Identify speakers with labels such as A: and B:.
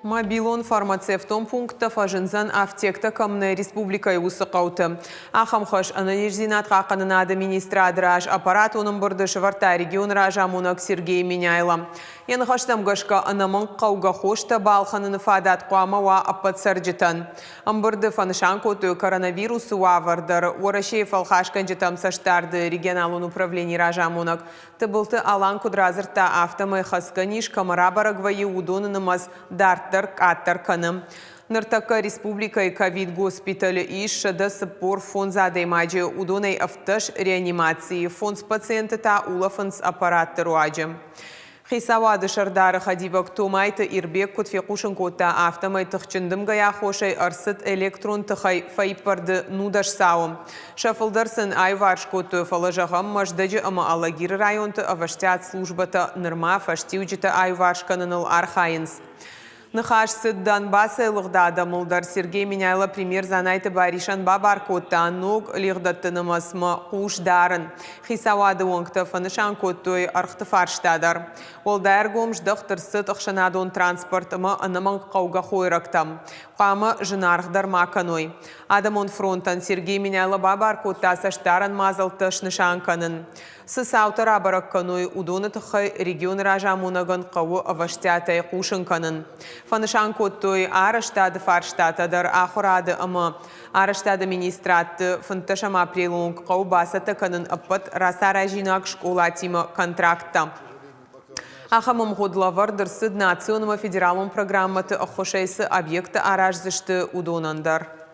A: Мобилон фармацевтон пункттӕ фӕзындзӕн афтектӕ кӕм нӕй республикӕйы уыцы хъӕуты. Ахӕм хӕс ӕнӕниздзинад хъахъхъӕнынады министрады раз аппаратон ӕмбырды сӕвӕрдта регионы разамонӕг Сергей Меняйло. Йӕ ныхӕстӕм гӕсгӕ, ӕнӕмӕнг хъӕугӕ хостӕ балхӕныны фадат хъуамӕ уа ӕппӕт цӕрджытӕн. Ӕмбырды фӕнысан кодтой коронавирусы уавӕр дӕр. Уӕрӕсейы фӕлхасгӕнджытӕм цӕстдарды регионалон управленийы разамонӕг Тыбылты Алан куыд радзырдта, афтӕмӕй хӕцгӕ низ кӕмӕ рабӕрӕг вӕййы, уыдоны нымӕц дарддӕр къаддӕр кӕны. Ныртӕккӕ республикӕйы ковид-госпиталы ис 145 адӕймаджы, уыдонӕй 17 реанимацийы, фондз пациенты та улӕфынц аппаратты руаджы. Хицауады сӕрдары хӕдивӕг Томайты Ирбег куыд фехъусын кодта, афтӕмӕй тыхджын дымгӕйы аххосӕй ӕрцыд электрон тыхӕй фӕиппӕрды 19 цауы. Сӕ фылдӕр сын аиуварс кодтой, фӕлӕ, зӕгъӕм, Мӕздӕджы ӕмӕ Алагиры районты ӕвӕстиат службӕтӕ нырма фӕстиуджытӕ аиуварс кӕныныл архайынц. Ныхас цыд Донбассӕй лыгъд адӕмыл дӕр. Сергей Меняйло премьер Дзанайты Барисӕн бабар кодта ног лигъдӕтты нымӕцмӕ хъус дарын. Хицауады уӕнгтӕ фӕнысан кодтой ӕргъты фарста дӕр. Уӕлдай ӕргом здӕхт ӕрцыд ӕхсӕнадон транспорт ӕмӕ ӕнӕмӕнгхъӕугӕ хойрӕгтӕм. Хъуамӕ зынаргъдӕр ма кӕной. Адӕмон фронтӕн Сергей Меняйло бабар кодта цӕстдарӕн мадзӕлттӕ снысан кӕнын. Цы цаутӕ рабӕрӕг кӕной, уыдоны тыххӕй регионы разамонӕгӕн хъӕуы ӕвӕстиатӕй хъусын кӕнын. Фӕнысан кодтой арӕзтады фарстатӕ дӕр ахуырады ӕмӕ арӕзтады министрадты фынддӕсӕм апрелы онг хъӕуы бацӕттӕ кӕнын ӕппӕт рацаразинаг скъолатимӕ контракттӕ. Ахӕм ӕмгъуыд лӕвӕрд ӕрцыд национ ӕмӕ федералон программӕты ӕххуысӕй цы объекттӕ араздзысты, уыдонӕн дӕр.